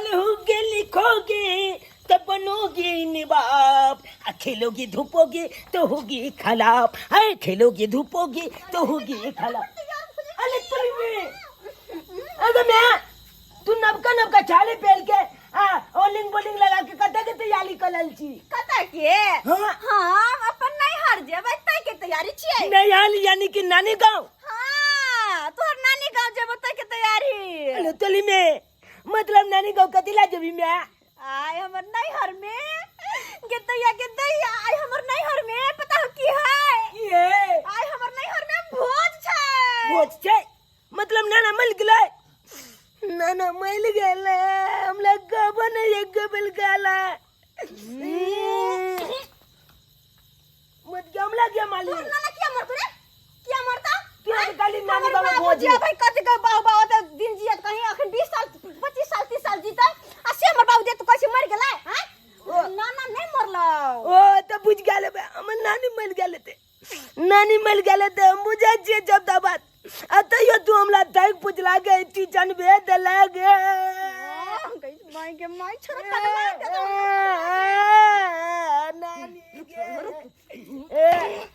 पढ़ोगे लिखोगे तो बनोगे नवाब, आ खेलोगे धूपोगे तो होगी खराब। अरे खेलोगे धूपोगे तो होगी खराब। अरे तुम अरे मैं तू नबका नबका छाले पहन के आ ओलिंग बोलिंग लगा के कतऽ के तैयारी कऽ लेल छी? कतऽ के? हाँ। हम अपन नैहर जेबै तै के तैयारी छियै। नैहर यानी कि नानी गाँव? हाँ, तोहर नानी गाँव जेबै तै के तैयारी। अरे तोली में मतलब नानी गाँव कथी ला जेबी मैं? आय हमर नैहर में गे दैया, गे दैया, आय हमर नैहर में पता हो की है? की है? आय हमर नैहर में भोज छै। भोज छै मतलब नाना मर गेलै? नाना मर गेलै, हमरा कहबो नहीं एक गबल गाला मत के हमला गया माली। तोहर नाना किया मरतो रे? किया मरता? तू आके गाली नानी हमर बाबा बाबू भोज जी भाई कथी के बाबू बाबू त दिन जियत कहीं अखन 20 साल 25 साल 30 साल जीतै आ से हमर बाबू जे तू कैसे मर गेलै? हैं, नाना नहीं मरलो। ओ तो बुझ गेल बे, हमर नानी मर गेल ते, नानी मर गेल ते हम बुझै छियै जब दा बात। आ तैयो तू हमरा दाइक पुछला गे टीचन भे देला गे। माई के माई छोड़ पगला के तो। नानी गे ए,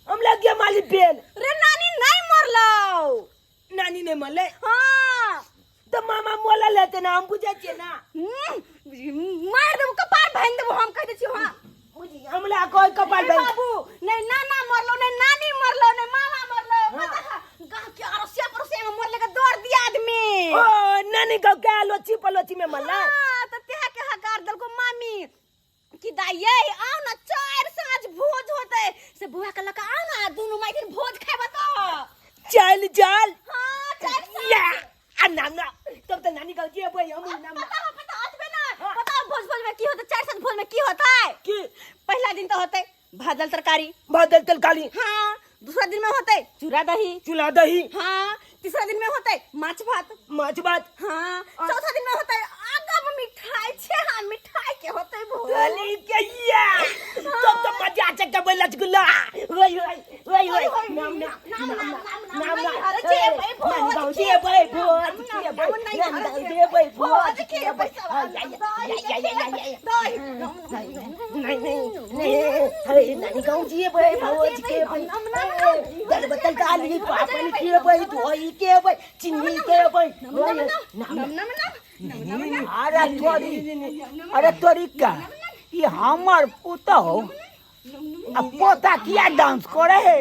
हम लग गया माली बेल रे, नानी नहीं मरलो। नानी नहीं मरले? हाँ। तो मामा मोला लेते ना, हम बुझै छियै ना। मार देबो कपार भांग देबो, हम कह दै छियौ। हाँ। बुझी हमरा कोई कपार नहीं भांग। बाबू नहीं, नाना मरलो नहीं, नानी मरलो नहीं, मामा मरलो। हाँ। पता है गांव के अड़ोसिया पड़ोसिया में मरले के दौड़ दिया आदमी। ओ नानी गाँव के आलोची पलोची में मरला। हाँ, तो तेहा के हकार दलको मामी कि दाइये आओ ना, चार साँझ भोज होते से बुआ के लका आओ ना, दुनू माई दिन भोज खाबा तो चल चल। हाँ, चार साँझ। या आ ना ना, तब तो नानी गाँव जेबै हम ना। पता हो, पता अतबे ना। हाँ। पता हो भोज, भोज में की होते? चार साँझ भोज में की होता है? की? पहला दिन तो होते भात दाल तरकारी। भात दाल तरकारी। हाँ, दूसरा दिन में होते चूड़ा दही। चूड़ा दही। हाँ, तीसरा दिन में होते माछ भात। माछ भात। हाँ, चौथा दिन में होते आगा में मिठाई छे। हाँ, मिठाई के होते भोज। चली के या तब तो मजा आ चक्का बोल रसगुल्ला ओए ओए ओए ओए नाम नाम नाम नाम नाम नाम। अरे जेबै भोज। नानी गाँव जेबै भोज खेबै, नानी गाँव जेबै भोज खेबै। नहीं नहीं नहीं, अरे नानी गाँव जेबै भोज खेबै, दाल बतल काली पापड़ खेबै, दही खेबै, चीनी खेबै। नाम नाम। अरे तोरी, अरे तोरी का ई हमर पुतहु आ पोता किया डांस करे है?